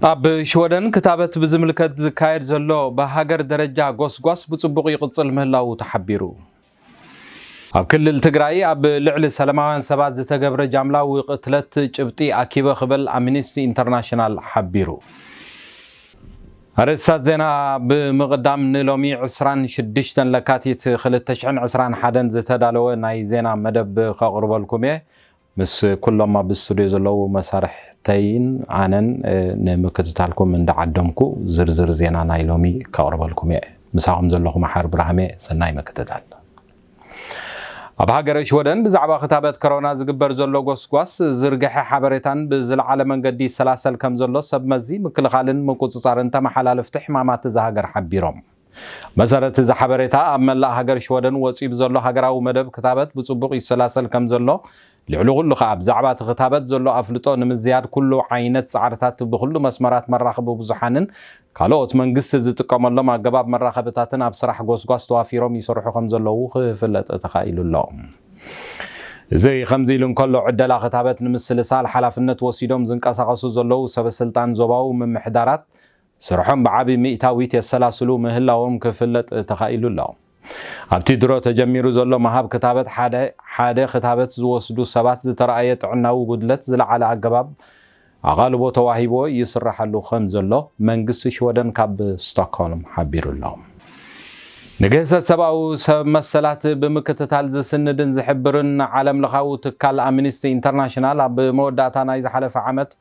ኣብ ሽወደን ክታበት ብዝምልከት ዝካየድ ዘሎ ብሃገር ደረጃ ጎስጓስ ብጽቡቕ ይቕጽል ምህላዉ ተሓቢሩ። ኣብ ክልል ትግራይ ኣብ ልዕሊ ሰላማውያን ሰባት ዝተገብረ ጃምላዊ ቅትለት ጭብጢ ኣኪበ ክብል ኣምኒስቲ ኢንተርናሽናል ሓቢሩ። ኣርእስታት ዜና ብምቕዳም፣ ንሎሚ ዕስራን ሽዱሽተን ለካቲት ክልተ ሽሕን ዕስራን ሓደን ዝተዳለወ ናይ ዜና መደብ ከቕርበልኩም እየ። ምስ ኩሎም ኣብ ስቱድዮ ዘለዉ መሳርሕተይን ኣነን፣ እ፣ ንምክትታልኩም እንዳዓደምኩ ዝርዝር ዜና ናይ ሎሚ ከቕርበልኩም እየ። ምሳኹም ዘለኹ መሓር ብርሃሜ፣ ሰናይ ምክትታል። ኣብ ሃገረ ሽወደን ብዛዕባ ክታበት ኮሮና ዝግበር ዘሎ ጎስጓስ ዝርግሐ ሓበሬታን ብዝለዓለ መንገዲ ይሰላሰል ከም ዘሎ ሰብ መዚ ምክልኻልን ምቁጽጻርን ተመሓላለፍቲ ሕማማት እዛ ሃገር ሓቢሮም። መሰረት እዚ ሓበሬታ ኣብ መላእ ሃገር ሽወደን ወጺኡ ብዘሎ ሃገራዊ መደብ ክታበት ብጽቡቕ ይሰላሰል ከም ዘሎ፣ ልዕሊ ኩሉ ከኣ ብዛዕባ እቲ ክታበት ዘሎ ኣፍልጦ ንምዝያድ ኩሉ ዓይነት ጻዕርታት ብኩሉ መስመራት መራኸቢ ብዙሓንን ካልኦት መንግስቲ ዝጥቀመሎም ኣገባብ መራኸብታትን ኣብ ስራሕ ጎስጓስ ተዋፊሮም ይሰርሑ ከም ዘለዉ ክፍለጥ ተኻኢሉ ኣሎ። እዚ ከምዚ ኢሉ እንከሎ፣ ዕደላ ክታበት ንምስልሳል ሓላፍነት ወሲዶም ዝንቀሳቐሱ ዘለዉ ሰበ ስልጣን ዞባዊ ምምሕዳራት ስርሖም ብዓቢ ሚእታዊት የሰላስሉ ምህላዎም ክፍለጥ ተኻኢሉ ኣሎ። ኣብቲ ድሮ ተጀሚሩ ዘሎ ምሃብ ክታበት ሓደ ሓደ ክታበት ዝወስዱ ሰባት ዝተረኣየ ጥዕናዊ ጉድለት ዝለዓለ ኣገባብ ኣቓልቦ ተዋሂቦ ይስራሓሉ ከም ዘሎ መንግስቲ ሽወደን ካብ ስቶክሆልም ሓቢሩ ኣሎ። ንግህሰት ሰብኣዊ ሰብ መሰላት ብምክትታል ዝስንድን ዝሕብርን ዓለም ለኻዊ ትካል ኣምኒስቲ ኢንተርናሽናል ኣብ መወዳእታ ናይ ዝሓለፈ ዓመት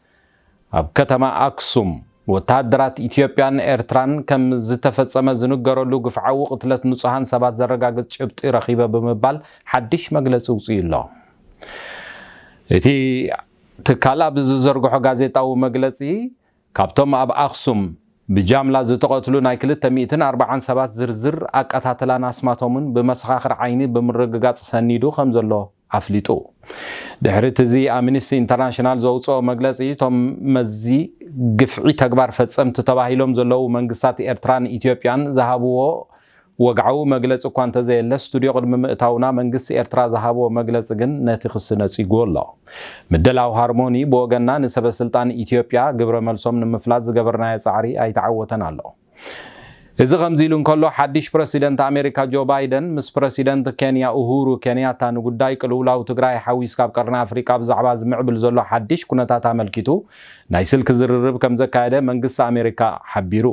ኣብ ከተማ ኣክሱም ወተሃደራት ኢትዮጵያን ኤርትራን ከም ዝተፈጸመ ዝንገረሉ ግፍዓዊ ቅትለት ንጹሃን ሰባት ዘረጋግጽ ጭብጢ ረኺበ ብምባል ሓድሽ መግለጺ ኣውጺኡ ኣሎ። እቲ ትካል ኣብ ዝዘርግሖ ጋዜጣዊ መግለጺ፣ ካብቶም ኣብ ኣክሱም ብጃምላ ዝተቐትሉ ናይ ክልተ ሚእትን ኣርባዓን ሰባት ዝርዝር ኣቀታትላን ኣስማቶምን ብመሰኻኽር ዓይኒ ብምርግጋጽ ሰኒዱ ከም ዘሎ ኣፍሊጡ። ድሕሪ እቲ እዚ ኣምኒስቲ ኢንተርናሽናል ዘውጽኦ መግለጺ፣ እቶም መዚ ግፍዒ ተግባር ፈጸምቲ ተባሂሎም ዘለዉ መንግስታት ኤርትራን ኢትዮጵያን ዝሃብዎ ወግዓዊ መግለጺ እኳ እንተዘየለ፣ ስቱድዮ ቅድሚ ምእታውና መንግስቲ ኤርትራ ዝሃብዎ መግለጺ ግን ነቲ ክሲ ነጺግዎ ኣሎ። ምድላው ሃርሞኒ ብወገንና ንሰበ ስልጣን ኢትዮጵያ ግብረ መልሶም ንምፍላጥ ዝገበርናዮ ጻዕሪ ኣይተዓወተን ኣሎ። እዚ ከምዚ ኢሉ እንከሎ፣ ሓድሽ ፕረሲደንት ኣሜሪካ ጆ ባይደን ምስ ፕረሲደንት ኬንያ ኡሁሩ ኬንያታ ንጉዳይ ቅልውላው ትግራይ ሓዊስካ ኣብ ቀርኒ ኣፍሪቃ ብዛዕባ ዝምዕብል ዘሎ ሓድሽ ኩነታት ኣመልኪቱ ናይ ስልኪ ዝርርብ ከም ዘካየደ መንግስቲ ኣሜሪካ ሓቢሩ።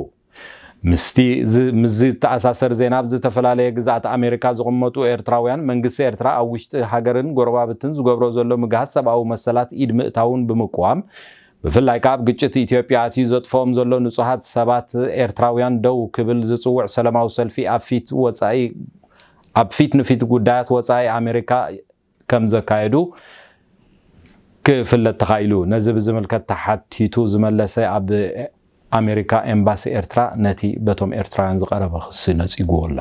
ምስቲ ዝ-፣ ምስ ዝተኣሳሰር ዜና፣ ኣብ ዝተፈላለየ ግዝኣት ኣሜሪካ ዝቕመጡ ኤርትራውያን መንግስቲ ኤርትራ ኣብ ውሽጢ ሃገርን ጎረባብትን ዝገብሮ ዘሎ ምግሃስ ሰብኣዊ መሰላት ኢድ ምእታውን ብምቅዋም፣ ብፍላይ ከኣ ኣብ ግጭት ኢትዮጵያ ኣትዩ ዘጥፍኦም ዘሎ ንጹሃት ሰባት ኤርትራውያን ደው ክብል ዝጽውዕ ሰላማዊ ሰልፊ ኣብ ፊት ወጻኢ፣ ኣብ ፊት ንፊት ጉዳያት ወጻኢ ኣሜሪካ ከም ዘካየዱ ክፍለጥ ተኻኢሉ። ነዚ ብዝምልከት ተሓቲቱ ዝመለሰ ኣብ ኣሜሪካ ኤምባሲ ኤርትራ ነቲ በቶም ኤርትራውያን ዝቐረበ ክሲ ነጺግዎ ኣሎ።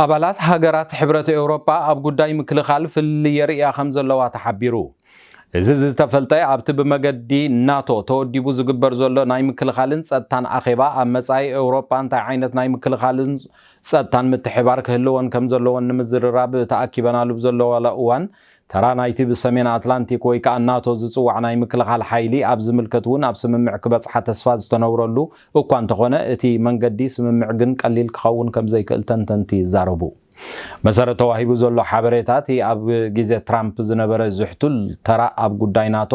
ኣባላት ሃገራት ሕብረት ኤውሮጳ ኣብ ጉዳይ ምክልኻል ፍልልይ የርእያ ከም ዘለዋ ተሓቢሩ። እዚ ዝተፈልጠ ኣብቲ ብመገዲ ናቶ ተወዲቡ ዝግበር ዘሎ ናይ ምክልኻልን ጸጥታን ኣኼባ፣ ኣብ መጻኢ ኤውሮጳ እንታይ ዓይነት ናይ ምክልኻልን ጸጥታን ምትሕባር ክህልወን ከም ዘለወን ንምዝርራብ ተኣኪበናሉ ብዘለዋላ እዋን፣ ተራ ናይቲ ብሰሜን ኣትላንቲክ ወይ ከኣ ናቶ ዝጽዋዕ ናይ ምክልኻል ሓይሊ ኣብ ዝምልከት እውን ኣብ ስምምዕ ክበጽሓ ተስፋ ዝተነብረሉ እኳ እንተኾነ፣ እቲ መንገዲ ስምምዕ ግን ቀሊል ክኸውን ከም ዘይክእል ተንተንቲ ይዛረቡ። መሰረት ተዋሂቡ ዘሎ ሓበሬታ፣ እቲ ኣብ ግዜ ትራምፕ ዝነበረ ዝሕቱል ተራ ኣብ ጉዳይ ናቶ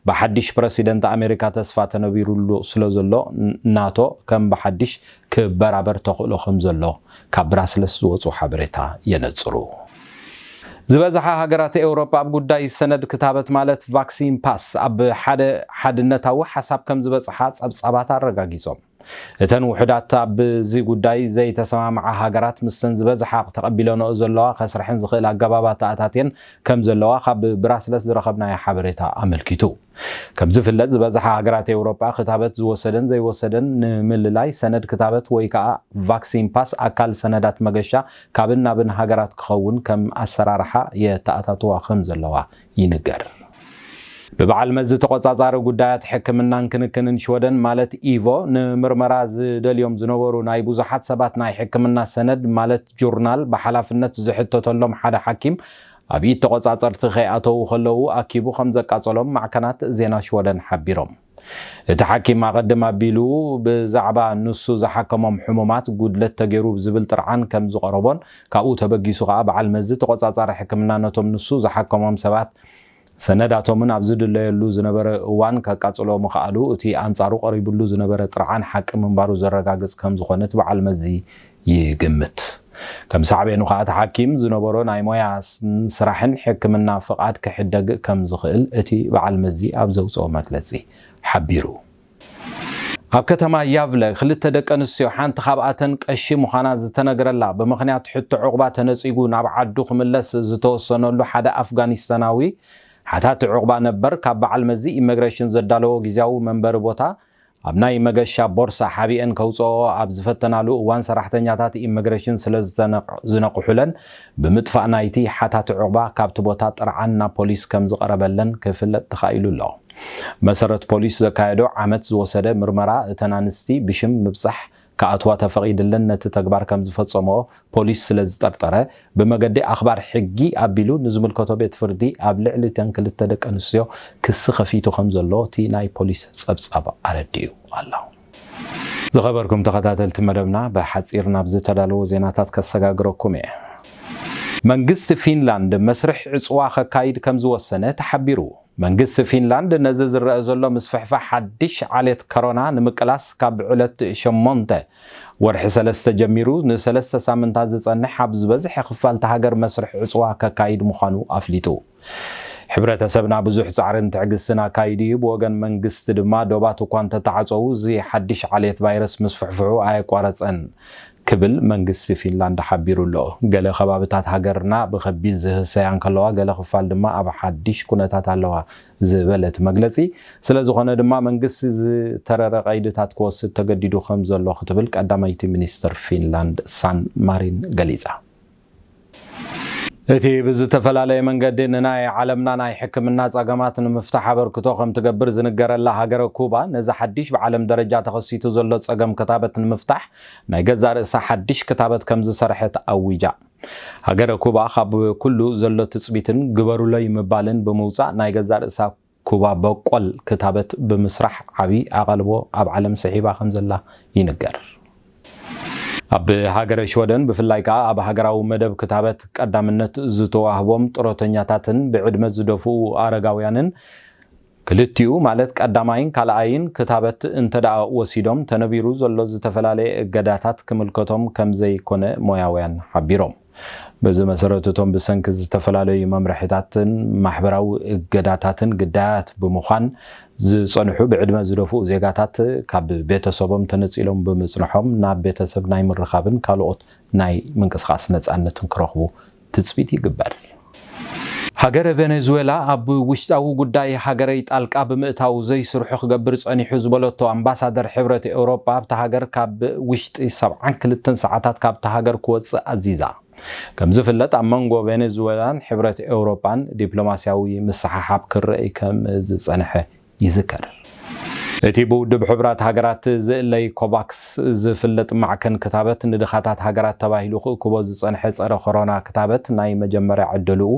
ብሓድሽ ፕረሲደንት ኣሜሪካ ተስፋ ተነቢሩሉ ስለ ዘሎ፣ ን-፣ ናቶ ከም ብሓድሽ ክበራበር ተኽእሎ ከም ዘሎ ካብ ብራስለስ ዝወጹ ሓበሬታ የነጽሩ። ዝበዝሓ ሃገራት ኤውሮጳ ኣብ ጉዳይ ሰነድ ክታበት ማለት ቫክሲን ፓስ ኣብ ሓደ ሓድነታዊ ሓሳብ ከም ዝበጽሓ ጸብጻባት ኣረጋጊጾም። እተን ውሑዳት ኣብዚ ጉዳይ ዘይተሰማምዓ ሃገራት፣ ምስተን ዝበዝሓ ተቐቢለንኦ ዘለዋ ከስርሐን ዝኽእል ኣገባባት ተኣታትየን ከም ዘለዋ ካብ ብራስለስ ዝረኸብናዮ ሓበሬታ ኣመልኪቱ። ከም ዝፍለጥ፣ ዝበዝሓ ሃገራት ኤውሮጳ ክታበት ዝወሰደን ዘይወሰደን ንምልላይ ሰነድ ክታበት ወይ ከኣ ቫክሲን ፓስ ኣካል ሰነዳት መገሻ ካብን ናብን ሃገራት ክኸውን ከም ኣሰራርሓ የተኣታትዋ ከም ዘለዋ ይንገር። ብበዓል መዚ ተቖጻጻሪ ጉዳያት ሕክምናን ክንክንን ሽወደን ማለት ኢቮ፣ ንምርመራ ዝደልዮም ዝነበሩ ናይ ብዙሓት ሰባት ናይ ሕክምና ሰነድ ማለት ጆርናል ብሓላፍነት ዝሕተተሎም ሓደ ሓኪም ኣብ ኢድ ተቖጻጸርቲ ከይኣተዉ ከለዉ ኣኪቡ ከም ዘቃጸሎም ማዕከናት ዜና ሽወደን ሓቢሮም። እቲ ሓኪም ኣቐድም ኣቢሉ ብዛዕባ ንሱ ዝሓከሞም ሕሙማት ጉድለት ተገይሩ ብዝብል ጥርዓን ከም ዝቐረቦን ካብኡ ተበጊሱ ከኣ በዓል መዚ ተቖጻጻሪ ሕክምና ነቶም ንሱ ዝሓከሞም ሰባት ሰነዳቶምን ኣብ ዝድለየሉ ዝነበረ እዋን ከቃጽሎ ምኽኣሉ እቲ ኣንጻሩ ቀሪብሉ ዝነበረ ጥርዓን ሓቂ ምንባሩ ዘረጋግጽ ከም ዝኾነ እቲ በዓል መዚ ይግምት። ከም ሳዕቤኑ ከኣ እቲ ሓኪም ዝነበሮ ናይ ሞያ ስራሕን ሕክምና ፍቓድ ክሕደግ ከም ዝኽእል እቲ በዓል መዚ ኣብ ዘውፅኦ መግለጺ ሓቢሩ። ኣብ ከተማ ያቭለ ክልተ ደቂ ኣንስትዮ ሓንቲ ካብኣተን ቀሺ ምዃና ዝተነግረላ ብምኽንያት ሕቶ ዕቑባ ተነጺጉ ናብ ዓዱ ክምለስ ዝተወሰነሉ ሓደ ኣፍጋኒስታናዊ ሓታቲ ዕቑባ ነበር ካብ በዓል መዚ ኢሚግሬሽን ዘዳለዎ ግዜያዊ መንበሪ ቦታ ኣብ ናይ መገሻ ቦርሳ ሓቢኤን ከውፅኦ ኣብ ዝፈተናሉ እዋን ሰራሕተኛታት ኢሚግሬሽን ስለ ዝተነቕ- ዝነቕሑለን ብምጥፋእ ናይቲ ሓታቲ ዕቑባ ካብቲ ቦታ ጥርዓን ናብ ፖሊስ ከም ዝቐረበለን ክፍለጥ ተኻኢሉ ኣሎ። መሰረት ፖሊስ ዘካየዶ ዓመት ዝወሰደ ምርመራ እተን ኣንስቲ ብሽም ምብጻሕ ክኣትዋ ተፈቒድለን ነቲ ተግባር ከም ዝፈጸምኦ ፖሊስ ስለ ዝጠርጠረ ብመገዲ ኣኽባር ሕጊ ኣቢሉ ንዝምልከቶ ቤት ፍርዲ ኣብ ልዕሊ እተን ክልተ ደቂ ኣንስትዮ ክሲ ከፊቱ ከም ዘሎ እቲ ናይ ፖሊስ ጸብጻብ ኣረዲኡ ኣሎ። ዝኸበርኩም ተኸታተልቲ መደብና ብሓጺር ናብ ዝተዳለዉ ዜናታት ከሰጋግረኩም እየ። መንግስቲ ፊንላንድ መስርሕ ዕጽዋ ከካይድ ከም ዝወሰነ ተሓቢሩ። መንግስቲ ፊንላንድ ነዚ ዝረአ ዘሎ ምስፍሕፋሕ ሓድሽ ዓሌት ከሮና ንምቅላስ ካብ ዕለት ሸሞንተ ወርሒ ሰለስተ ጀሚሩ ንሰለስተ ሳምንታት ዝጸንሕ ኣብ ዝበዝሐ ክፋል እታ ሃገር መስርሕ ዕጽዋ ከካይድ ምዃኑ ኣፍሊጡ። ሕብረተሰብና ብዙሕ ጻዕርን ትዕግስትን ኣካይዱ እዩ። ብወገን መንግስቲ ድማ ዶባት እኳ እንተተዓጸዉ እዚ ሓድሽ ዓሌት ቫይረስ ምስፍሕፍሑ ኣየቋረጸን ክብል መንግስቲ ፊንላንድ ሓቢሩ ኣሎ። ገለ ከባብታት ሃገርና ብኸቢድ ዝህሰያ እንከለዋ ገለ ክፋል ድማ ኣብ ሓድሽ ኩነታት ኣለዋ ዝበለ እቲ መግለጺ፣ ስለ ዝኾነ ድማ መንግስቲ ዝተረረ ቀይድታት ክወስድ ተገዲዱ ከም ዘሎ ክትብል ቀዳመይቲ ሚኒስትር ፊንላንድ ሳን ማሪን ገሊጻ። እቲ ብዝተፈላለየ መንገዲ ንናይ ዓለምና ናይ ሕክምና ጸገማት ንምፍታሕ ኣበርክቶ ከም ትገብር ዝንገረላ ሃገረ ኩባ ነዚ ሓድሽ ብዓለም ደረጃ ተኸሲቱ ዘሎ ጸገም ክታበት ንምፍታሕ ናይ ገዛእ ርእሳ ሓድሽ ክታበት ከም ዝሰርሐት ኣዊጃ። ሃገረ ኩባ ካብ ኩሉ ዘሎ ትጽቢትን ግበሩለይ ምባልን ብምውጻእ ናይ ገዛእ ርእሳ ኩባ በቆል ክታበት ብምስራሕ ዓቢ ኣቓልቦ ኣብ ዓለም ስሒባ ከም ዘላ ይንገር። ኣብ ሃገረ ሽወደን ብፍላይ ከኣ ኣብ ሃገራዊ መደብ ክታበት ቀዳምነት ዝተዋህቦም ጥሮተኛታትን ብዕድመ ዝደፍኡ ኣረጋውያንን ክልቲኡ ማለት ቀዳማይን ካልኣይን ክታበት እንተ ደኣ ወሲዶም ተነቢሩ ዘሎ ዝተፈላለየ እገዳታት ክምልከቶም ከም ዘይኮነ ሞያውያን ሓቢሮም። በዚ መሰረት እቶም ብሰንኪ ዝተፈላለዩ መምርሕታትን ማሕበራዊ እገዳታትን ግዳያት ብምዃን ዝጸንሑ ብዕድመ ዝደፍኡ ዜጋታት ካብ ቤተሰቦም ተነጺሎም ብምጽንሖም ናብ ቤተሰብ ናይ ምርኻብን ካልኦት ናይ ምንቅስቓስ ነጻነትን ክረኽቡ ትጽቢት ይግበር። ሃገረ ቬኔዙዌላ ኣብ ውሽጣዊ ጉዳይ ሃገረይ ጣልቃ ብምእታው ዘይስርሑ ክገብር ጸኒሑ ዝበለቶ ኣምባሳደር ሕብረት ኤውሮጳ ኣብታ ሃገር ካብ ውሽጢ ሰብዓን ክልተን ሰዓታት ካብታ ሃገር ክወጽእ ኣዚዛ። ከም ዝፍለጥ ኣብ መንጎ ቬኔዙዌላን ሕብረት ኤውሮጳን ዲፕሎማስያዊ ምስሓሓብ ክረኣይ ከም ዝጸንሐ ይዝከር። እቲ ብውድብ ሕቡራት ሃገራት ዝእለይ ኮቫክስ ዝፍለጥ ማዕከን ክታበት ንድኻታት ሃገራት ተባሂሉ ክእክቦ ዝጸንሐ ጸረ ኮሮና ክታበት ናይ መጀመርያ ዕድልኡ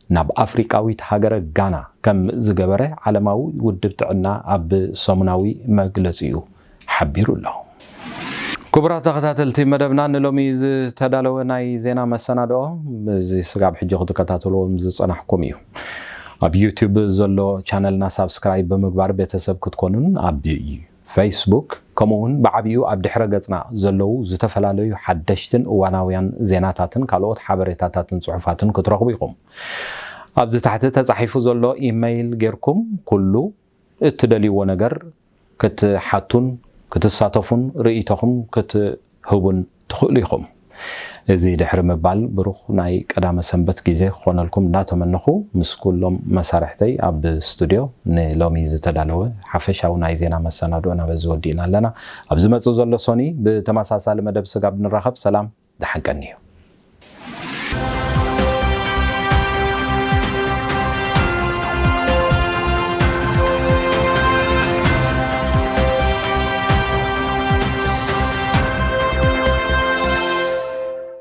ናብ ኣፍሪቃዊት ሃገረ ጋና ከም ዝገበረ ዓለማዊ ውድብ ጥዕና ኣብ ሰሙናዊ መግለጺኡ ሓቢሩ ኣሎ። ክቡራት ተኸታተልቲ መደብና ንሎሚ ዝተዳለወ ናይ ዜና መሰናድኦ እዚ ስጋብ ሕጂ ክትከታተልዎም ዝጸናሕኩም እዩ። ኣብ ዩቲዩብ ዘሎ ቻነልና ሳብስክራይብ ብምግባር ቤተሰብ ክትኮኑን ኣብ ፌስቡክ ከምኡ እውን ብዓቢኡ ኣብ ድሕረ ገጽና ዘለዉ ዝተፈላለዩ ሓደሽትን እዋናውያን ዜናታትን ካልኦት ሓበሬታታትን ጽሑፋትን ክትረኽቡ ኢኹም። ኣብዚ ታሕቲ ተጻሒፉ ዘሎ ኢመይል ጌርኩም ኩሉ እትደልይዎ ነገር ክትሓቱን ክትሳተፉን ርእይቶኹም ክትህቡን ትኽእሉ ኢኹም። እዚ ድሕሪ ምባል ብሩኽ ናይ ቀዳመ ሰንበት ግዜ ክኾነልኩም እናተመነኹ ምስ ኩሎም መሳርሕተይ ኣብ ስቱድዮ ንሎሚ ዝተዳለወ ሓፈሻዊ ናይ ዜና መሰናድኦ ናብ እዚ ወዲእና ኣለና። ኣብ ዝመጽእ ዘሎ ሶኒ ብተመሳሳሊ መደብ ስጋብ ንራኸብ ሰላም ደሓን ቀንዩ።